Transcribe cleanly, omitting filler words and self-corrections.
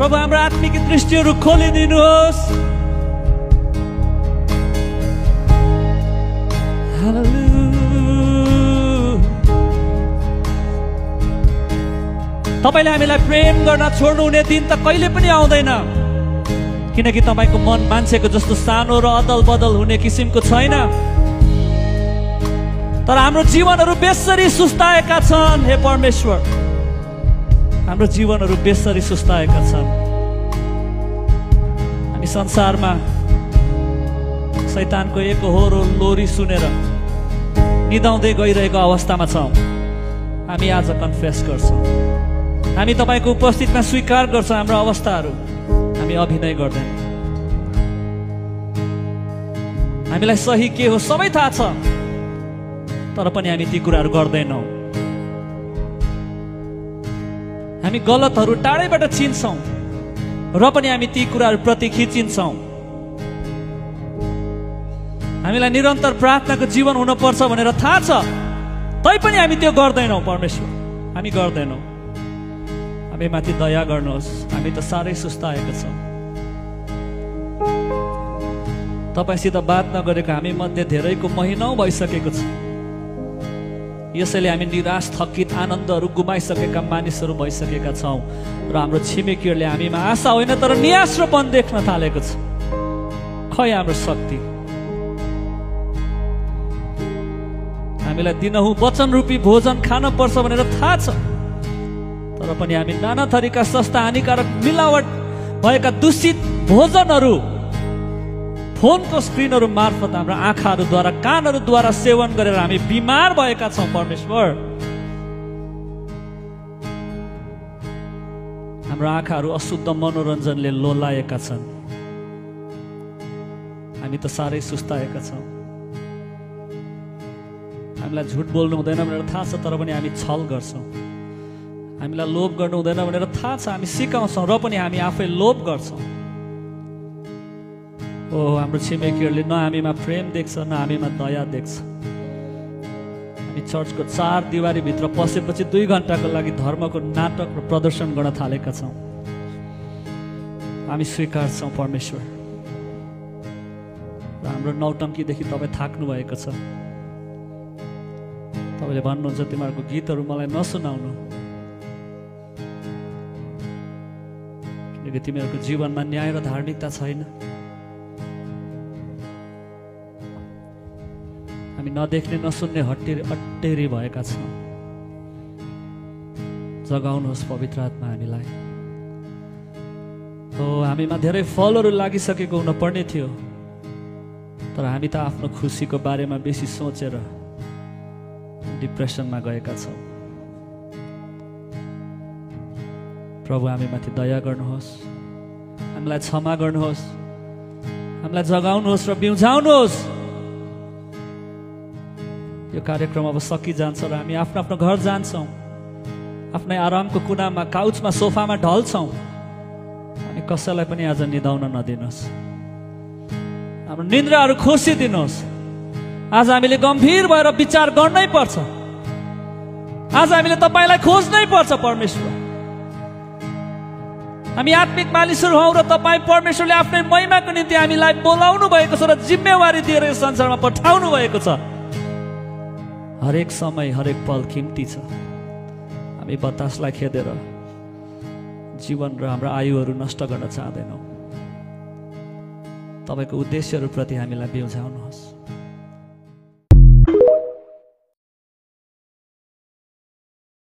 प्रभु हाम्रो आत्मिक दृष्टिहरू खोलिदिनुहोस्। तपाईले हामीलाई प्रेम गर्न छोड्नुहुने दिन त कहिले पनि आउँदैन, किनकि तपाईको मन मान्छेको जस्तो सानो र अदल बदल हुने किसिमको छैन। तर हाम्रो जीवनहरू बेसरी सुस्ताएका छन्। हे परमेश्वर, हाम्रो जीवनहरू बेसरी सुस्ताएका छन्। हामी संसारमा शैतानको एकहोरो लोरी सुनेर निदाउँदै गइरहेको अवस्थामा छौँ। हामी आज कन्फेस गर्छौँ, हामी तपाईको उपस्थितिमा स्वीकार गर्छौँ हाम्रो अवस्थाहरू। हामी अभिनय गर्दैन। हामीलाई सही के हो सबै थाहा छ, तर पनि हामी ती कुराहरू गर्दैनौँ। हामी गलतहरू टाढैबाट चिन्छौँ र पनि हामी ती कुराहरू प्रति खिचिन्छौँ। हामीलाई निरन्तर प्रार्थनाको जीवन हुनुपर्छ भनेर थाहा छ, तैपनि हामी त्यो गर्दैनौँ। परमेश्वर, हामी गर्दैनौँ। हामी माथि दया गर्नुहोस्, हामी त साह्रै सुस्ताएका छौँ। तपाईसित बात नगरेको हामी मध्ये धेरैको महिनौ भइसकेको छ। यसैले हामी निराश, थकित, आनन्दहरू गुमाइसकेका मानिसहरू भइसकेका छौँ र हाम्रो छिमेकीहरूले हामीमा आशा होइन तर निराशपन देख्न थालेको छ। खै हाम्रो शक्ति? हामीलाई दिनहुँ वचन रूपी भोजन खान पर्छ भनेर थाहा छ, तर पनि हामी नाना थरीका सस्ता हानिकारक मिलावट भएका दूषित भोजनहरू फोनको स्क्रिनहरू मार्फत हाम्रो आँखाहरूद्वारा, कानहरूद्वारा सेवन गरेर हामी बिमार भएका छौँ। परमेश्वर, हाम्रो आँखाहरू अशुद्ध मनोरञ्जनले लोलाएका छन्। हामी त साह्रै सुस्ताएका छौँ। हामीलाई झुट बोल्नु हुँदैन भनेर थाहा छ, तर पनि हामी छल गर्छौँ। हामीलाई लोभ गर्नु हुँदैन भनेर थाहा छ, हामी सिकाउँछौँ र पनि हामी आफै लोभ गर्छौँ। ओ हाम्रो छिमेकीहरूले न हामीमा प्रेम देख्छ, न हामीमा दया देख्छ। हामी चर्चको 4 दिवारीभित्र पसेपछि 2 घन्टाको लागि धर्मको नाटक र प्रदर्शन गर्न थालेका छौँ। हामी स्वीकार्छौँ परमेश्वर, र हाम्रो नौटङ्कीदेखि तपाईँ थाक्नु भएको छ। तपाईँले भन्नुहुन्छ तिमीहरूको गीतहरू मलाई नसुनाउनु, किनकि तिमीहरूको जीवनमा न्याय र धार्मिकता छैन। हामी नदेख्ने नसुन्ने अट्टेरी भएका छौँ। जगाउनुहोस् पवित्र आत्मा हामीलाई। हो, हामीमा धेरै फलहरू लागिसकेको हुन पर्ने थियो, तर हामी त आफ्नो खुसीको बारेमा बेसी सोचेर डिप्रेसनमा गएका छौँ। प्रभु, हामीमाथि दया गर्नुहोस्, हामीलाई क्षमा गर्नुहोस्, हामीलाई जगाउनुहोस् र बिउझाउनुहोस्। यो कार्यक्रम अब सकिजान्छ र हामी आफ्नो आफ्नो घर जान्छौँ, आफ्नै आरामको कुनामा, काउचमा, सोफामा ढल्छौँ। हामी कसैलाई पनि आज निदाउन नदिनुहोस्। हाम्रो निन्द्राहरू खोसिदिनुहोस्। आज हामीले गम्भीर भएर विचार गर्नै पर्छ। आज हामीले तपाईलाई खोज्नै पर्छ परमेश्वर। हामी आत्मिक मानिसहरू हौँ र तपाईँ परमेश्वरले आफ्नै महिमाको निम्ति हामीलाई बोलाउनु भएको छ र जिम्मेवारी दिएर यस संसारमा पठाउनु भएको छ। हरेक समय, हरेक पल कीमती छ। हामी बतासलाई खेदेर जीवन र हाम्रो आयुहरू नष्ट गर्न चाहदैनौँ। तपाईँको उद्देश्यहरूप्रति हामीलाई बिउझाउनुहोस्।